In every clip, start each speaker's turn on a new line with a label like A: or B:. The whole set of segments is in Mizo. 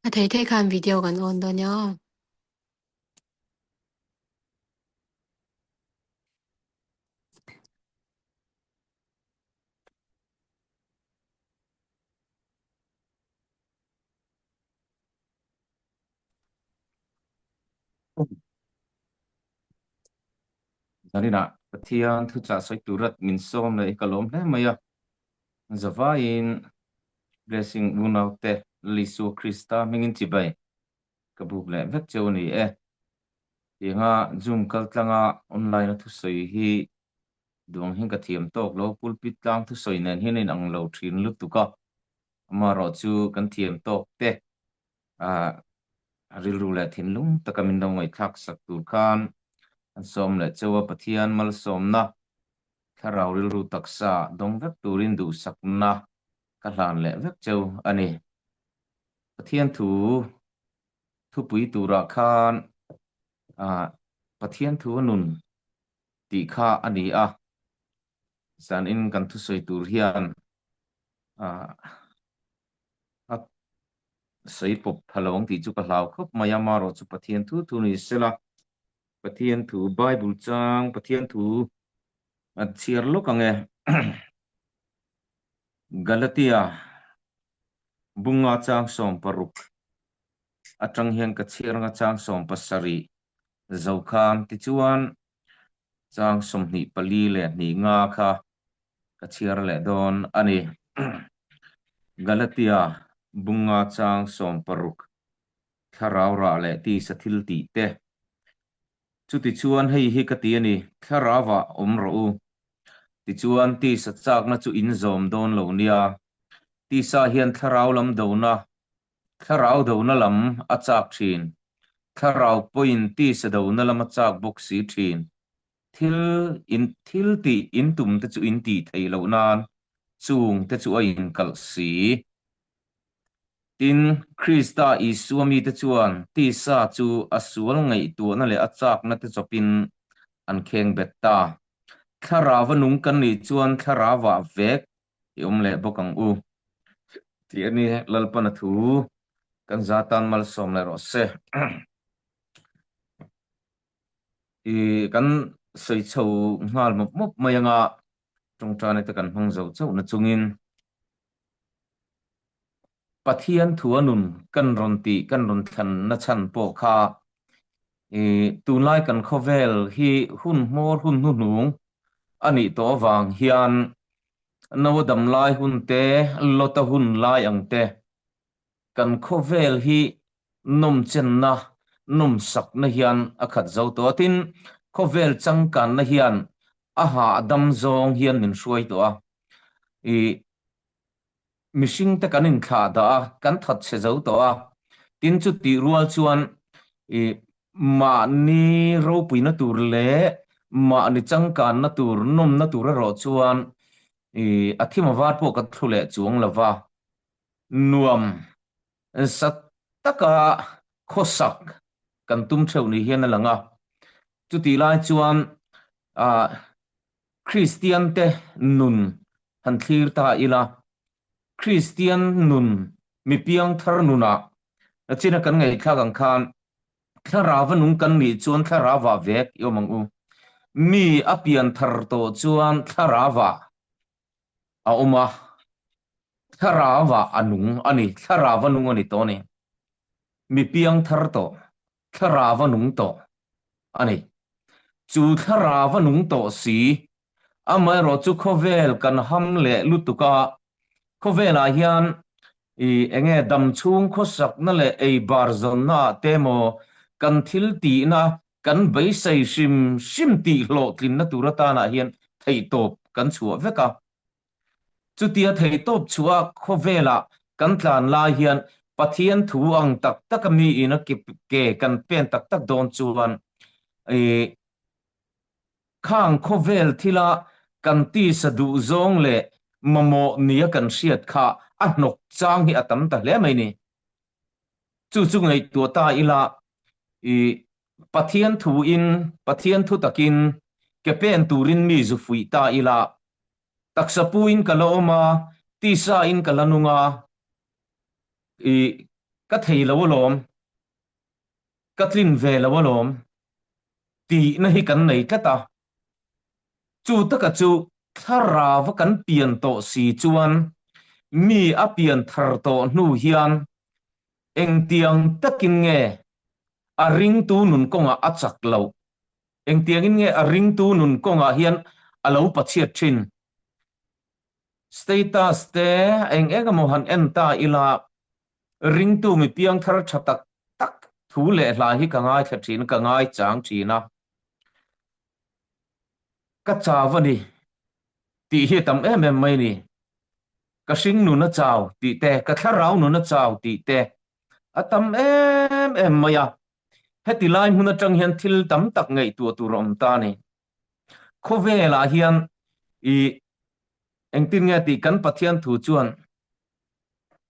A: A thei thei khan video kan on dawn nia aw.
B: Zaninah Pathian thuchah sawi turat min sawm leh hi ka lawm hle mai a. Zavaiin Blessing unaute Lisua Krista hmingin chibai ka buk leh vek cheu a ni e. Tianga Zoom kaltlanga online a thusawi hi duang hian ka thiam tawk lo, pulpit tlang thusawi nen hian a inang lo thin lutuk a, amaherawh chu kan thiam tawk te a rilru leh thinlung taka min lo ngaihthlak sak tur khan an sawm leh cheu a, Pathian malsawmna thlarau rilru taksa dawng vek turin duhsakna ka hlan leh vek cheu a ni. Pathian thu thupui turah khan Pathian thu a nun tih kha a ni a, zanin kan thusawi tur hian a sawi pawp pha lo ang tih chu ka hlau khawp mai a, marawh chu Pathian thu thu ni sela, Pathian thu Bible chang Pathian thu a chhiar lawk ang e. Galatia bunga chang 16 atang hian ka chhiar anga chang 17 zo khan tichuan chang 24 leh hnih nga kha ka chhiar leh dawn a ni. Galatia bunga chang 16 thlarau rah leh tisa thil tih te. Chutichuan hei hi ka ti a ni, thlarauah awm rawh u. Tichuan tisa chakna chu in zawm dawn lo nia. Tisa hian thlarau lam dona, thlarau dona lam a chak thin. Thlarau pawhin tisa dona lam a chak bawk si thin. Thil in thil tih in tum te chu in tih theih loh nan chung te chu a inkalh si. Tin, Krista Isua mite chuan tisa chu a sual ngaihtuahna leh a chakna te chawpin an kheng bet ta. Thlarauva nung kan nih chuan thlarauah vek i awm leh bawk ang u. Tih a ni, Lalpana thu kan za tan malsawm leh rawh se. I kan sawi chho nghal mawp mawp mai anga tawngtaina te kan hmang zo chauh na chungin Pathian thua nun kan rawn tih kan rawn thlan na chhan pawh kha i tunlai kan khawvel hi hun hmawr hun hnuhnung a nih tawh avang hian Noa dam lai hun te, Lota hun lai ang te kan khawvel hi nawmchenna, nawmsakna hian a khat zo tawh a, tin, khawvel changkanna hian a hahdam zawng hian min hruai tawh a. I mihringte kan inthlah dah a, kan that chhe zo tawh a, tin chutih rual chuan i mahni ropuina tur leh mahni changkanna tur, nawmna tur erawh chuan i a thim a var pawh kan thlu leh chuang lo va. Nuam sa taka khawsak kan tum theuh ni hian a lang a. Chutih lai chuan Kristian te nun han thlir ta ila, Kristian nun mi piangthar nunah china kan ngaihthlak ang khan thlarauva nung kan nih chuan thlarauva vek i awm ang u. Mi a pianthar tawh chuan thlarauva a awm a, thlarauah a nung a ni, thlarau a nung a ni tawh a ni. Mi piang thar tawh, thlarau a nung tawh a ni. Chu thlarau a nung tawh si, amaherawh chu khawvel kan ham leh lutuk a, khawvelah hian i enge dam chhung khawsakna leh ei bar zawnna ah te maw kan thil tihna kan beisei hrim hrim tih hlawhtlinna tur atanah hian theihtawp kan chhuah vek a. Chutia theihtawp chhuah khawvelah kan tlan lai hian Pathian thu ang tak taka miin a ke kan pen tak tak dawn chuan i khang khawvel thila kan tisa duh zawng leh mamawh nia kan hriat kha a hnawk chang hi a tam ta hle mai ni. Chu chu ngaihtuah ta ila i Pathian thuin, Pathian thu takin ke pen turin mi zu fuih ta ila, taksa puin ka la awm a, tisa in ka la nung a, i. Ka thei lo alawm, ka tlin ve lo alawm tihna hi kan nei tlat a. Chu taka chu thlarau kan pian tawh si chuan mi a pian thar tawh hnu hian engtiang takin nge a ringtu nun kawngah a chak loh? Engtiangin nge a ringtu nun kawngah hian a lo pachhiat thin? Status te eng eng emaw han en ta ila, ringtu mi piangthar tha tak tak thu leh hla hi ka ngaithla thin, ka ngaichang thin a. Ka chau a ni tih hi a tam em em mai a ni. Ka hring nun a chau tih te, ka thlarau nun a chau tih te a tam em em mai a. Heti lai hmun atang hian thil tam tak ngaihtuah tur a awm ta a ni. Khawvelah hian i engtin nge tih kan Pathian thu chuan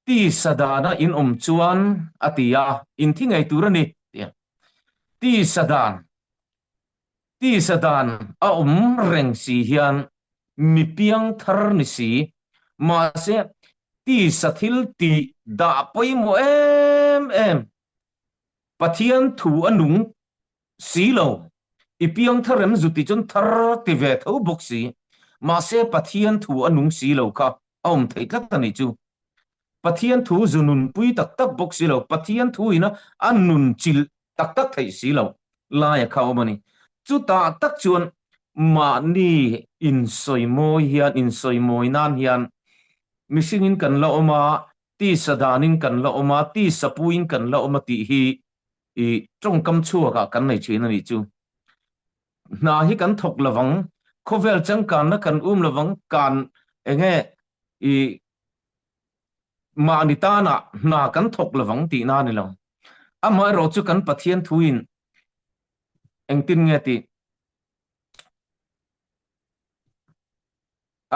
B: tisa dana in awm chuan a ti a, in thi ngei tur a ni tia. Tisa dan, tisa dan a awm reng si hian mi piang thar ni si, mahse tisa thil tih dah pawimawh em em Pathian thu a nung Si lo, i piang thar em zu ti chuan thar ti ve tho bawk si. Mahse Pathian thu a nung si lo kha a awm theih tlat a nih chu. Pathian thu zu nunpui tak tak bawk si lo, Pathian thu ina a nun chilh tak tak theih si lo laia kha a awm a ni. Chutah tak chuan mahni insawimawi hian, insawimawi nan hian mihringin kan la awm a, tisa danin kan la awm a, tisa puin kan la awm a tih hi i tawngkam chhuakah kan nei thin a nih chu. Hna hi kan thawk lovang, khawvel changkanna kan um lovang, kan enge i mahni tanah hna kan thawk lovang tihna a ni lo. Amaherawh chu kan Pathian thuin engtin nge tih?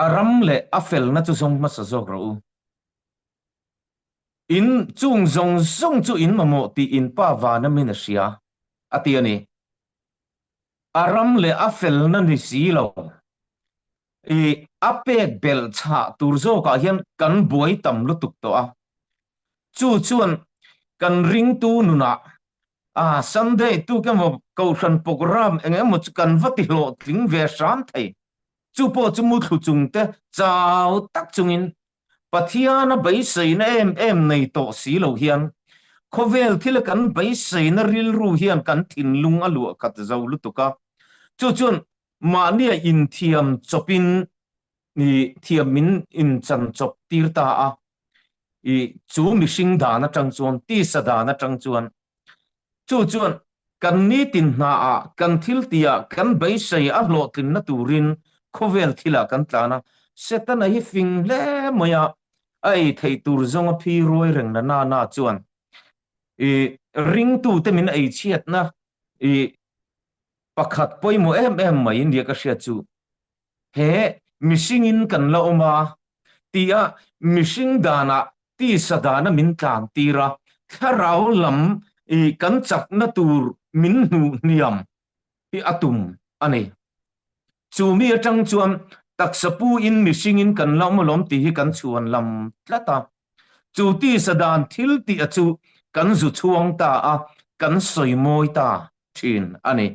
B: A ram leh a felna chu zawng hmasa zawk rawh u. In chung zawng zawng chu in mamawh tih in pa vana min a hria, a ti a ni. A ram leh a felna ni si lo, i a pek belh chhah tur zawkah hian kan buai tam lutuk tawh a. Chu chuan kan ringtu nunah a Sunday tuk emaw Kohhran programme eng emaw chu kan va ti hlawhtling ve hram thei. Chu pawh chu muthlu chungte chau tak chungin Pathiana beiseina em em nei tawh si lo hian khawvel thila kan beiseina rilru hian kan thinlung a luah khat zo lutuk a. Chu chuan mahnia inthiam chawpin i thiam min inchan chawp tir ta a. I chu mihring dan atang chuan, tisa dan atang chuan Chu chuan kan nitin hnaah, kan thiltihah, kan beisei a hlawhtlinna turin khawvel thilah kan tlan a. Setana hi fing hle mai a, a ei theih tur zawnga phi ruai reng na na na chuan i ringtute min ei chhiatna i pakhat pawimawh em em mai nia ka hriat chu he mihringin kan la awm a tia mihring danah tisa dana min tlan tir a, thlarau lam i kan chakna tur min hnuh hniam hi a tum a ni. Chu mi atang chuan taksa pu in mihringin kan la awm alawm tih hi kan chhuan lam tlat a. Chu tisa dan thil tih a chu kan zu chhuang ta a, kan sawi mawi ta thin a ni.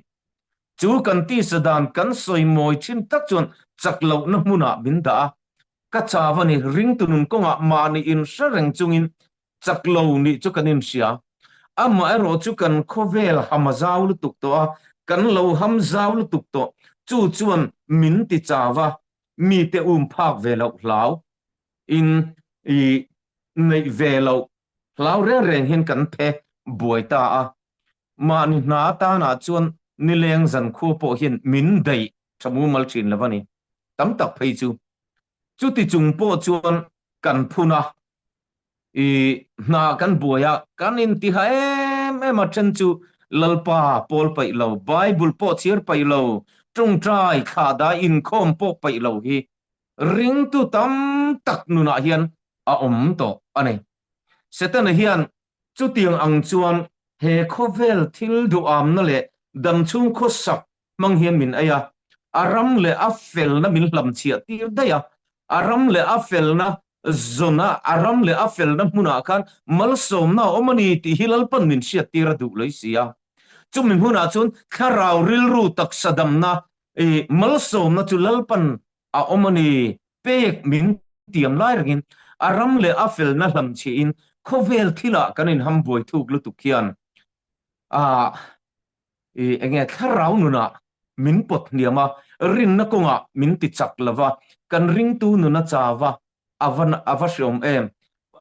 B: Chu kan tisa dan kan sawi mawi thin tak chuan chak lohna hmunah min dah a, Ka chau a ni, ringtu nun kawngah mahni inhre reng chungin chak lo nih chu kan inhria. Amaherawh chu kan khawvel ham a zau lutuk tawh a, kan lo ham zau lutuk tawh. Chu chuan min ti chau a, mite um phak ve loh hlau in i neih ve loh hlau reng reng hian kan phe buai ta a. Mahni hna atanah chuan nileng zankhua pawh hian min daih tha mumal thin lo a ni. Tam tak phei chu. Chuti chung pawh chuan kan phun a, i hna kan buai a, kan intiha em em a, then chu Lalpa pawl paih lo, Bible pawh chhiar paih lo, tawngtai, thlahdai, inkhawm pawh paih lo hi ringtu tam tak nunah hian a awm tawh a ni. Setana hian chutiang ang chuan he khawvel thil duhamna leh damchhung khawsak hmang hian min ei a, a ram leh a felna min hlamchhiah tir daih a, a ram leh a felna Zawn a, a ram leh a felna hmunah khan malsawmna a awm a ni tih hi Lalpan min hriattir a duh lei si a. Chumi hmunah chuan thlarau rilru taksa damna, malsawmna chu Lalpan a awm a ni pek min tiam lai rengin a ram leh a felna hlamchhiahin khawvel thilah kan inham buai thuk lutuk hian a enge thlarau nunah min pawt hniam a, rinna kawngah min ti chak lo va, kan ringtu nuna chau va, a va a va hreawm em?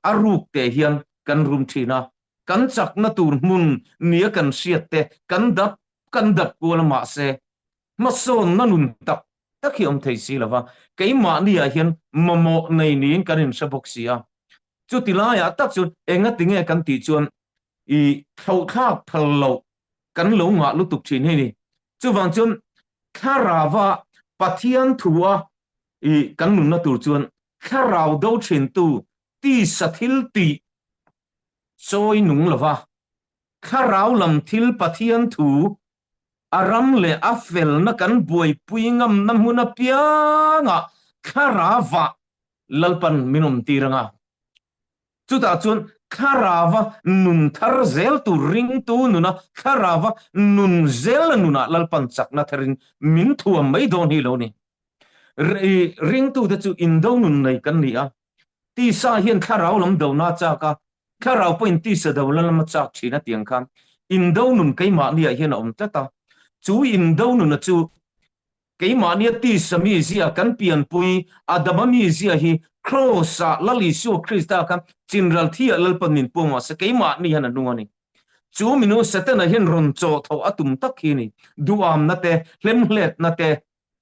B: A ruk teh hian kan rum thin a, kan chakna tur hmun nia kan hriat te kan dap kan dap kual a mahse hmasawnna nun tak tak hi awm thei si lo va, keimahniah hian mamawh nei niin kan inhre bawk si a. Chuti laiah tak chuan engati nge kan tih chuan i thlauhthlak phal loh kan lo ngah lutuk thin hi ni. Chuvang chuan thlarauva Pathian thua i kan nunna tur chuan thlarau do thintu tisa thil tih chawi nung lova thlarau lam thil Pathian thu a ram leh a felna kan buaipui ngamna hmun apiangah thlarauva Lalpan min awmtir anga. Chutah chuan thlarauva nun thar zel tur ringtu nuna thlarauva nun zelna nunah Lalpan chakna tharin min thuam mai dawn hi lo ni. Ringtute chu indo nun nei kan ni a, tisa hian thlarau lam dona a chak a, thlarau pawhin tisa dona lam a chak thin a tiang khan indo nun keimahniah hian a awm tlat a, chu indo nuna chu Keimahnia tisa mizia kan pianpui Adama mizia hi Kraws-ah Lal Isua Krista kha chinral thiah Lalpan min puang mahse keimahni hian a nung a ni. Chu minu Setana hian rawn chawh tho a tum tak hi a ni. Duhamna te, hlemhletna te,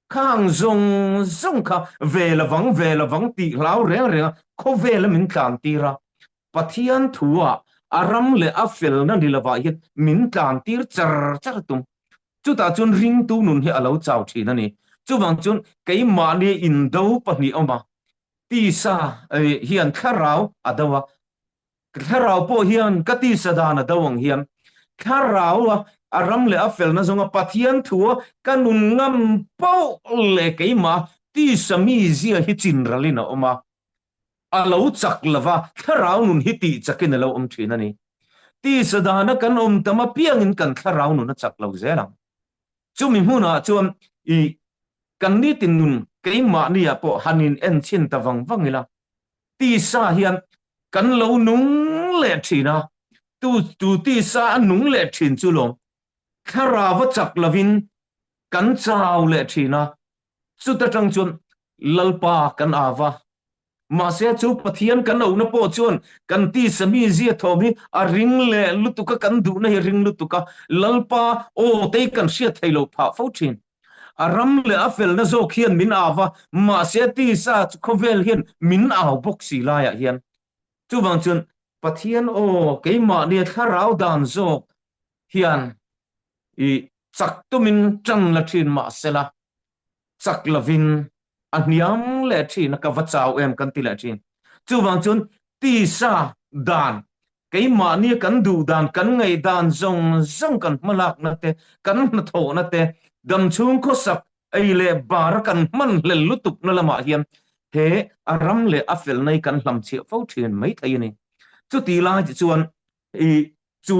B: khang zawng zawng kha ve lovang, ve lovang tih hlau reng renga khawvela min tlan tir a. Pathian thua a ram leh a felna ni lovah hian min tlan tir char char a tum. Chutah chuan ringtu nun hi a lo chau thin a ni. Chuvang chuan keimahni indo pahnih awm a, tisa hian thlarau a do a, thlarau pawh hian ka tisa dan a do ang hian thlarau a a ram leh a felna zawnga Pathian thua ka nun ngam poh leh keimah tisa mizia hi chinralin a awm a, a lo chak lova thlarau nun hi tih chakin a lo awm thin a ni. Tisa dana kan awm tam apiangin kan thlarau nun a chak lo zel ang. Chumi hmunah chuan i kan nitin nun keimahniah pawh han in en chhin ta vang vang ila, tisa hian kan lo nung leh thin a, tu tu tisa a nung leh thin chu lawm thlarau a chak lovin kan chau leh thin a, Chuta tang chuan Lalpa kan au a, mahse chu Pathian kan auhna pawh chuan kan tisa mizia thawm hi a ring leh lutuk a, kan duhna hi a ring lutuk a, Lalpa aw te hi kan hriat thei lo phah fo thin. A ram leh a felna zawk hian min au a, mahse tisa chu khawvel hian min au bawk si laiah hian. Chuvang chuan Pathian aw keimahnia thlarau dan zawk hian i chak tumin tan la thin mahsela chak lovin a hniam leh thin a, ka va chau em kan ti leh thin. Chuvang chuan tisa dan, keimahnia kan duh dan, kan ngaih dan zawng zawng kan hmalakna te, kan hnathawhna te, damchhung khawsak ei leh bara kan hman hlel lutukna lamah hian he a ram leh a felna hi kan hlamchhiah fo thin mai thei a ni. Chuti lai te chuan i chu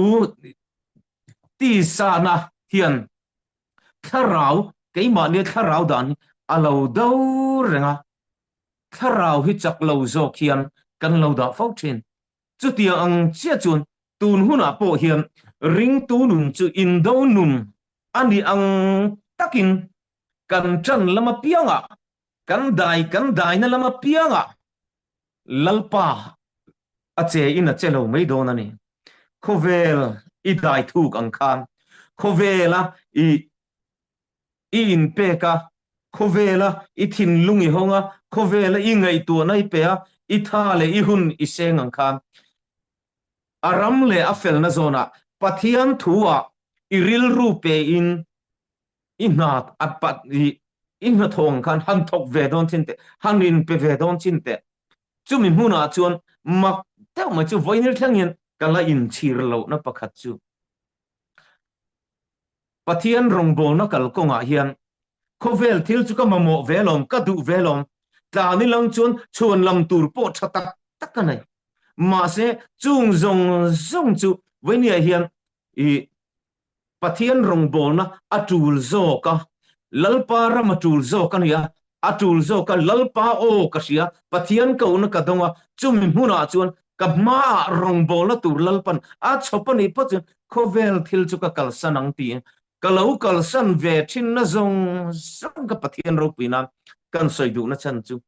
B: tisana hian thlarau, keimahnia thlarau dan hi a lo do reng a, thlarau hi chak lo zawk hian kan lo dah fo thin. Chutiang ang chiah chuan tun hunah pawh hian ringtu nun chu indo nun a nih ang takin kan ṭan lam apiangah, kan dai kan daina lam apiangah Lalpa a che in a che lo mai dawn a ni. Khawvel i dai thuk ang khan khawvela i i inpek a, khawvela i thinlung i hawng a, khawvela i ngaihtuahna i pe a, i tha leh i hun i seng ang khan a ram leh a felna zawnah Pathian thu-ah i rilru pe in i hna a pat i i hnathawh ang khan han thawk ve dawn chin teh, han inpe ve dawn chin teh. Chumi hmunah chuan mak deuh mai chu vawiin thleng hian ka la inchhir lohna pakhat chu Pathian rawngbawlna kalkawngah hian khawvel thil chu ka mamawh ve lawm, ka duh ve lawm. Tlan ilang chuan chhuan lam tur pawh tha tak tak a nei. Mahse chung zawng zawng chu vawinia hian i Pathian rawngbawlna a tul zawk a, Lalpa ram a tul zawk a ni a, a tul zawk a, Lalpa aw ka hria, Pathian kohna ka dawng a, chumi hmunah chuan ka hmaah rawngbawlna tur Lalpan a chhawp a nih phawt chuan khawvel thil chu ka kalsan ang tiin ka lo kalsan ve thinna zawng zawng ka Pathian ropui nan kan sawi duhna chhan chu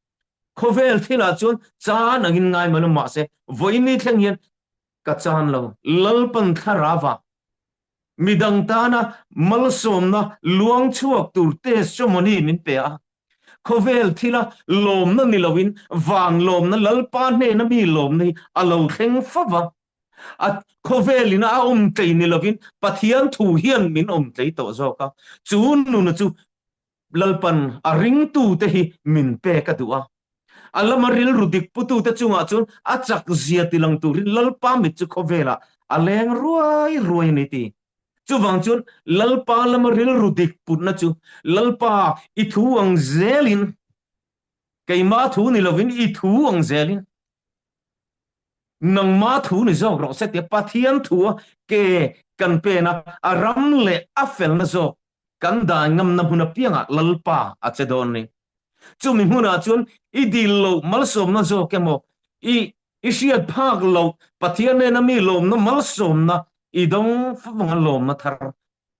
B: khawvel thilah chuan chan angin ngai mai lo mahse vawiini thleng hian ka chan lo. Lalpan thlarava midang tana malsawmna luang chhuak tur testimony min pe a, khawvel thila lawmna ni loin van lawmna Lalpa hnena mi lawmna hi a lo thleng fo va. A khawvelin a awm tlei ni lovin Pathian thu hian min awm tlei tawh zawk a, chu nuna chu Lalpan a ringtute hi min pek a duh a. A lama rilru dik putute chungah chuan a chak zia tilang turin Lalpa mit chu khawvelah a leng ruai ruai a ni ti. Chuvang chuan Lalpa lama rilru dik putna chu Lalpa i thu ang zelin, keima thu ni lovin i thu ang zelin, Nangma thu ni zawk rawh se tia Pathian thua ke kan pen a, a ram leh a felna zawk kan dai ngamna hmun apiangah Lalpa a che dawn a ni. Chumi hmunah chuan i dil loh malsawmna zawk emaw, i i hriat phak loh Pathian nena mi lawmna malsawmna i dawng fo anga lawmna thar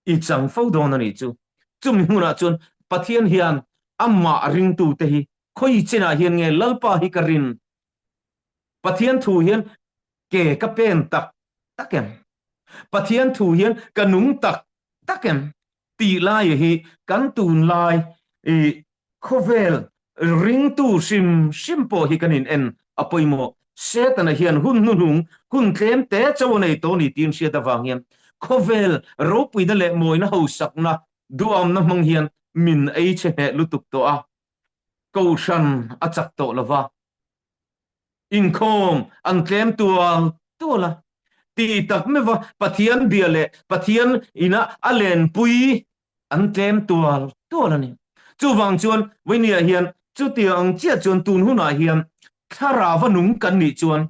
B: i chang fo dawn a nih chu. Chumi hmunah chuan Pathian hian amah ringtute hi khawi chinah hian nge Lalpa hi ka rin Pathian thu hian ke ka pen tak tak em? Pathian thu hian ka nung tak tak em? Tih lai hi kan tunlai i khawvel ringtu hrim hrim pawh hi kan in en a pawimawh. Setana hian hun hnuhnung hun tlem te cho a nei tawh a ni tiin hriat avang hian khawvel ropuina leh mawina hausakna duamna hmang hian min ei chhe hneh lutuk tawh a, kohhran a chak tawh lova. Inkhawm an tlem tual tual a, ti tak meuha Pathian bia leh Pathian ina a lenpui an tlem tual tual a ni. Chuvang chuan Vawiniah hian chutiang ang chiah chuan tun hunah hian thlarauva nung kan nih chuan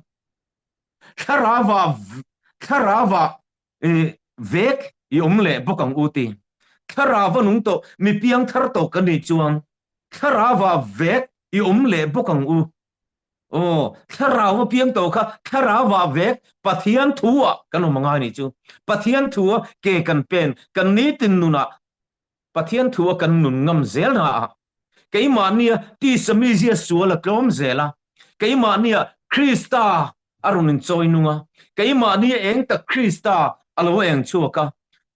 B: thlarauva thlarauva vek i awm leh bawk ang u ti. Thlarauva nung tawh mi piang thar tawh kan nih chuan thlarauva vek i awm leh bawk ang u. Aw, thlarau a piang tawh kha thlarau ah vek Pathian thu ah kan awm angai nih chu. Pathian thu a ke kan pen, kan nitin nunah Pathian thu a kan nun ngam zel na ah keimahnia tisa mizia sual a tlawm zel a, keimahnia Krista a rawn inchawi nung a, keimahnia eng tak Krista a lo eng chhuak a,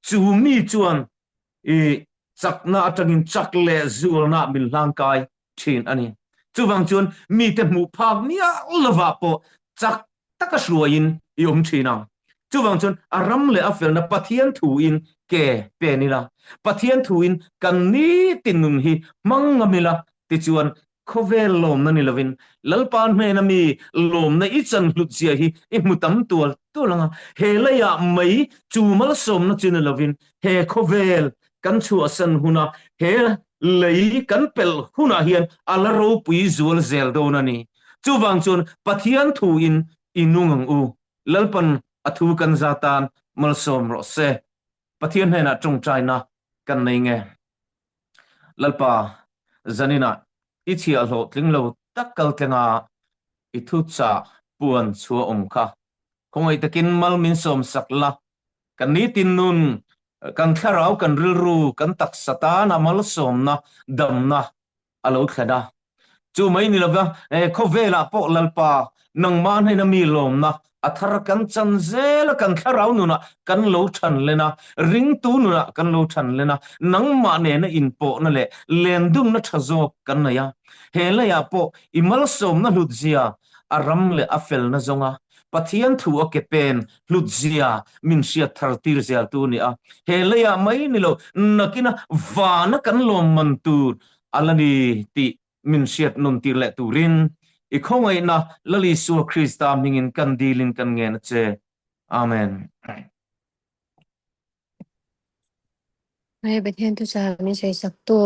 B: chu mi chuan i chakna atangin chak leh zualna min hlangkai thin a ni. Chuvang chuan mite hmuh phak miah lovah pawh chak taka hruaiin i awm thin ang. Chuvang chuan a ram leh a felna Pathian thuin ke pen ila, Pathian thuin kan nitin nun hi hmang ngam ila, tichuan khawvel lawmna ni lovin Lalpa hnena mi lawmna i chan hlut zia hi i hmu tam tual tual ang a. He leiah mai chu malsawmna chu ni lovin he khawvel kan chhuahsan huna he lei kan pelh hunah hian a la ropui zual zel dawn a ni. Chuvang chuan Pathian thuin i nung ang u. Lalpan a thu kan za tan malsawm rawh se. Pathian hnenah tawngtaina kan nei nge? Lalpa, zaninah i chhiahhlawh tling lo tak kal tlenga i thuchah puan chhuah awm kha khawngaih takin mal min sawm sak la. Kan nitin nun, kan thlarau, kan rilru, kan taksa tana malsawmna, damna a lo thlen a. Chu mai ni lova, khawvelah pawh Lalpa, nangmah hnena mi lawmna a thar kan chan zel a, kan thlarau nunah kan lo than len a, ringtu nunah kan lo than len a, nangmah nena inpawhna leh lendunna tha zawk kan nei a. He leiah pawh i malsawmna hlutzia a ram leh a felna zawnga Pathian thu a ke pen hlutzia min hriat thar tir zel tu a ni a. He leiah mai ni lo, nakina vana kan lawmman tur a la ni tih min hriat nawn tir leh turin i khawngaihna Lal Isua Krista hmingin kan dilin kan ngen a che. Amen.
A: Pathian thuchah min sawisak tu.